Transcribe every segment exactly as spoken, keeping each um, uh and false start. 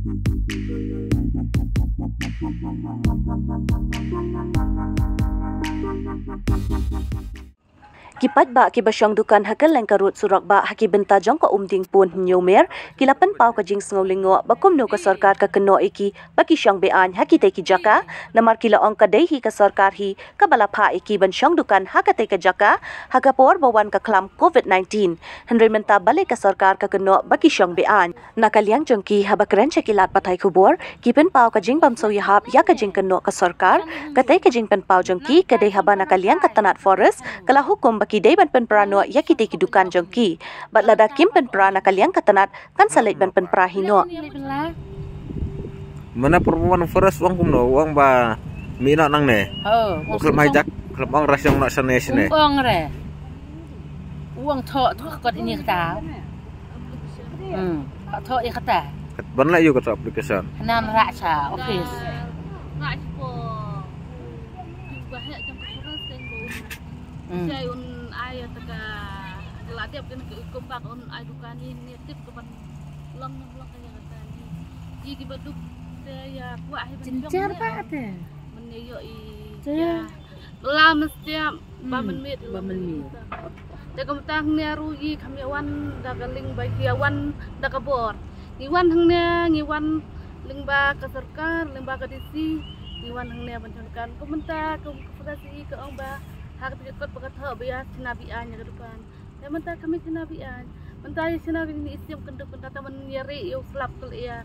Ki paidbah kiba shong dukan ha kylleng ka rud surok bah ha ki bynta jong ka Umdingpun Hynñiewmer ki la pynpaw ka jingsngew lyngngoh ba kumno ka sorkar ka kynnoh ïa ki ba ki shong be-aiñ ha kitei ki jaka, namar ki la ong ka dei hi ka sorkar hi kaba la phah ïa ki ban shong dukan ha katei ka jaka ha ka por ba wan ka khlam covid nineteen. Hynrei mynta balei ka sorkar ka kynnoh ba ki shong be-aiñ? Na ka liang jong ki, haba kren sha ki lad pathai khubor, ki pynpaw ka jingbymsngewhap ïa ka jingkynnoh ka sorkar. Katei ka jingpynpaw jong ki ka dei haba na ka liang ka tnat Forest ka la hukum ba ki dei ban pynpra noh ïa kitei ki dukan jong ki. Bad lada kim pynpra na ka liang ka tnat, kan sa leit ban pynpra hi noh. Mynne por ba wan Forest u ong kumno, u ong ba mih noh nangne. Oh, khlem hijack, khlem ong rush noh shane shane. Ong re. U ong thoh, thoh kot ini kata. Hmm, thoh ïa kata. Ban leh ïa kata application. Nan rah sha office. Hmm. Jai un ai ïa kata ka la dep kan ka kumba un ai dukan ni, ni tip ka ban long, long ka ïa kata ni. Ji ki ba duk te ïa kwah hi ban jong. Jinjar ba te. Mynne ïoh i. Lam stia ba mynmiet, ba mynmiet. Te kumta hangne ruh i kham ïa wan da ka lyngba, ki ïa wan da ka bor. Ngi wan hangne, ngi wan lyngba ka sorkar, lyngba ka D C. Ngi wan hangne ban jong kan. Kumta kum ka Forest i ka ong ba ha ka tiket kot ba ka thoh ba ïa shna be-aiñ ïa ka dukan. Te mynta ka mih shna be-aiñ. Mynta ïa shna be-aiñ ni i siem kynduk mynta, te mynta ïa ri ïa u slap kal ïa.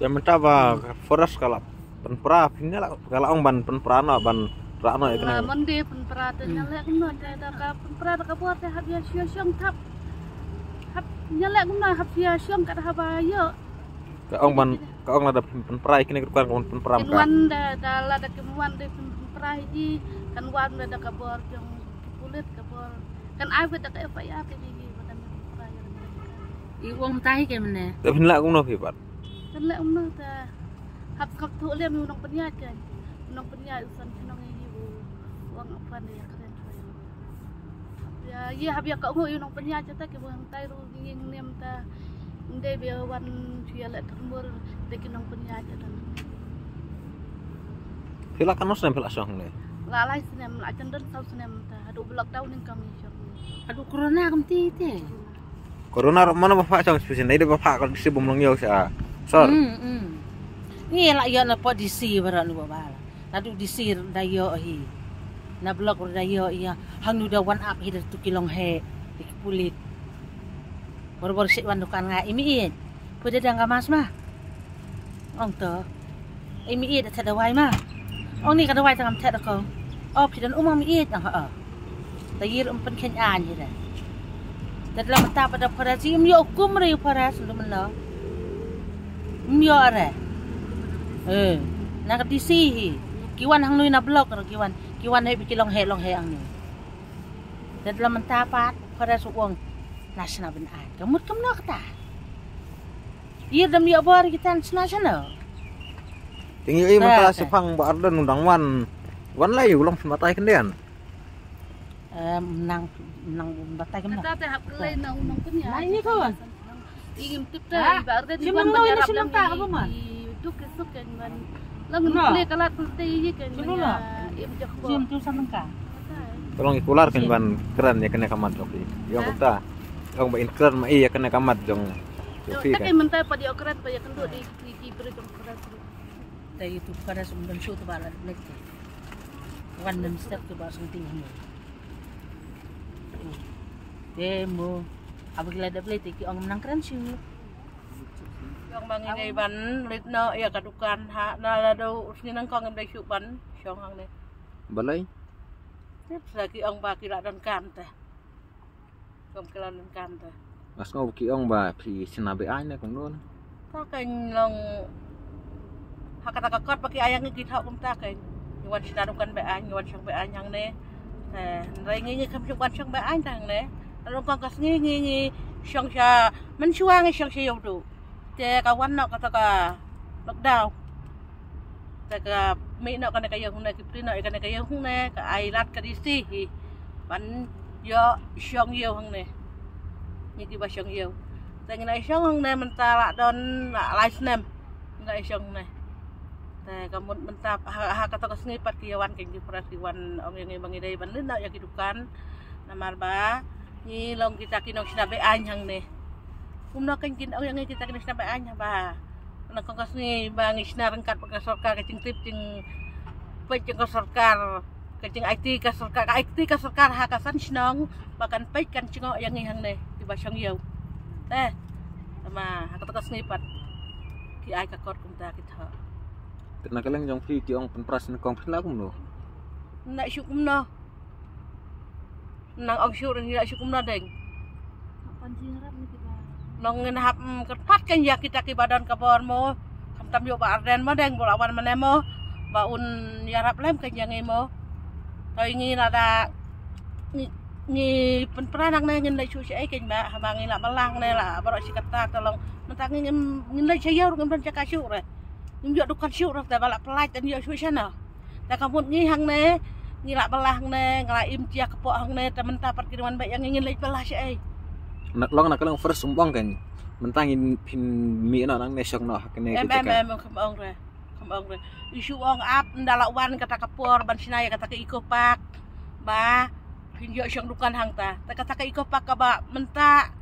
Te mynta ba Forest ka la pynpra, phin ïa la, ka la ong ban pynpra noh, ban rah noh ïa kane. Monday pynpra te ïa leh kumno te da ka pynpra da ka bor te hap ïa shong shong thap. Hap ïa leh kumno hap ïa shong ka da haba ïoh. Ka ong ban, ka ong lada pynpra ïa kine ki dukan ka wan pynpra. Kin wan da, da lada kim wan da pynpra hi kan wan da ka bor jong ki pulit ka bor. Kan ai bad da ka F I R te ki ki wan da pynpra ïa. I ong tai ke mene. Te phin lah kumno phi pat. Kan lah kumno ta. Hap kap tu lem u nongpynïaid kan. U nongpynïaid u san chnong i u ong apan ïa kren. Ïa, ïa hap ïa ka ngu ïa u nongpynïaid jata ki bang tai ruh ngi ngim ta. Ndei bia wan ïa leh tyrmur te ki nongpynïaid jata. Phi la katno snem phi la shong ne? La lai snem, la jan don saw snem ta. Haduh ba lockdown ning kam ïa shong. Haduh corona kam ti te. Corona ruh mano ba phah shong special nei de ba phah ka si bum long ïa sa. Sor. Hmm, hmm. Ngi la ïa na po D C baroh ni ba bala. Naduh D C ruh da ïoh hi. Na block ruh da ïoh ïa. Hangno da wan ap hi da tu ki long he. Di ki pulit. Bor bor shet wan dukan nga i mih ïeit. Phi da dang ka mask ma. Ong to. I mih ïeit da thet dawai ma. Ong ni ka dawai tang am thet da ko. O phi don um am ïeit ong ha. Ta yir um pynkheiñ aiñ hi re. Te la mynta pat da Forest hi um ïoh kum re Forest ndu mynno. Um ïoh re. Eh, na ka D C hi. Ki wan hangne na block re ki wan. Ki wan heh bad ki long heh long heh hangne. Te la mynta pat Forest u ong na shna ban aiñ. Ka mut kumno kata. Yir dam ïoh bor ki tan shna shna. Ting ïoh i mynta la shipang ba Ardent u dang wan. Wan lai u long phin batai khyndiat. Em, nang, nang batai kumno. Kata te hap klei na u nongpynïaid. Nai ni ko. I ngim tip te i ba Ardent i wan ban ïarap dang i duk i suk kan ban. Lang ngi kle ka lad pynte i kan ban ïa im jak ko. Jim tu sa tengka. Tolong i kular kan ban kren ïa kane ka mat jong i. Ïong kumta. Ïong ba in kren ma i ïa kane ka mat jong i. Ta kan mynta pat ïa kren pat ïa kynduh di ki briew jong kren. Ta i tu kren sum dang shu tu ba lad nek. Wan nem step tu ba sung ting hmu. Te mo, haba ki la dep leit te ki ong nang kren shuh. Ki ong ba ngi dei ban leit noh ïa ka dukan ha, na la dei u sngewthuh kong ngim dei shuh ban shong hangne. Balei? Te sa ki ong ba ki la donkam te. Kum ki la donkam te. Nga sngew ki ong ba phi shna be-aiñ ne kumno. Ta kan long ha kata ka kot ba ki ai ïa ngi ki thoh kumta kan. Ngi wan shna dukan be-aiñ, ngi wan shong be-aiñ hangne. Eh, hynrei ngi ngi kham shong wan shong be-aiñ hangne. Long kong ka sngi ngi ngi shong sha mynshuwa ngi shong sha ïewduh. Te ka wan noh kata ka lockdown. Te ka mih noh kane ka ïew hangne, ki plie noh ïa kane ka ïew hangne, ka ai lad ka D C hi. Ban ïoh shong ïew hangne. Ngi kiba shong ïew. Te ngi la ïa shong hangne mynta la don la lai snem. Ngi la ïa shong hangne. Te ka mut mynta ha, ha kato ka sngi pat ki ïa wan ki press ki wan ong ïa ngi ba ngi dei ban leit noh ïa ki dukan. Namar ba ngi long kita ki nongshna be-aiñ hangne. Kumno kein kin ong ïa ngi kita ki nongshna be-aiñ ba na kong ka sngi ba ngi shna ryngkat bad ka sorkar ka jingtip jingpeit jong ka sorkar, ka jingaiti ka sorkar, ka aiti ka sorkar ha ka san shnong ba kan peit kan jngoh ïa ngi hangne kiba shong ïew. Te tama ha kato ka sngi pat ki ai ka kot kumta ki thoh. Te na ka liang jong phi ki ong pynpras na kong phi la kumno? Na shu kumno? Nang ong shu ring ïa shu kumno deng. Nong ngin hap, mm, kyrpad kein ïa kita kiba don ka bor mo. Khamtam ïoh Bah Ardent mo deng, ba la wan mane mo, ba un ïarap lem kein ïa ngi mo. Toi ngi lada ngi, ngi pynpra nangne ngin leit shu shaei kein ba, haba ngi la bylla hangne la baroh shi katta te long. Mynta ngi ngim, ngin leit sha ïew ruh ngim don jaka shu re. Ngim ïoh dukan shu re te ba la pyllait te ïoh shu shano. Te ka mut ngi hangne ngi la bylla hangne, nga la im jia kpoh hangne, te mynta pat ki dang wan beit ïa ngi, ngin leit bylla shaei. Na long na ka long first um ong kein. Mynta ngin phin mih noh nangne shong noh ha kane ka jaka. Em, em, em, kham ong re. Kham ong re. Ïa shu ong ap ynda la wan kata ka por ban shna ïa kata ka Eco Park. Ba phin ïoh shong dukan hangta. Te kata ka Eco Park kaba mynta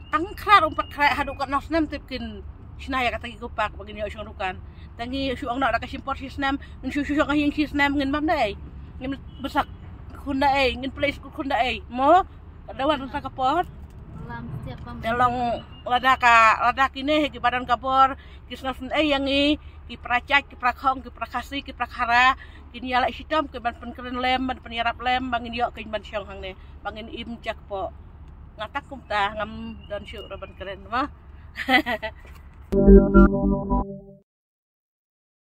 tang khrat um pat khrat haduh katno snem tip kin shna ïa kata ka Eco Park ba ngin ïoh shong dukan. Te ngi shu ong noh da ka shim por shi snem, ngin shu shu shong ha ïing shi snem ngin bam da ei. Ngin bsa khun da ei, ngin plie skul khun da ei. Mo, ka da wan sa ka por. Te long lada ka, lada kine hi kiba don ka bor ki sngewsynei ïa ngi, ki para jait, ki para khong, ki para khasi, ki para khara, kin ïaleh shitom ki ban pynkren lem, ban pynïarap lem ba ngin ïoh kein ban shong hangne, ba ngin im jia kpoh. Nga tang kumta, ngam don shuh ruh ban kren mo.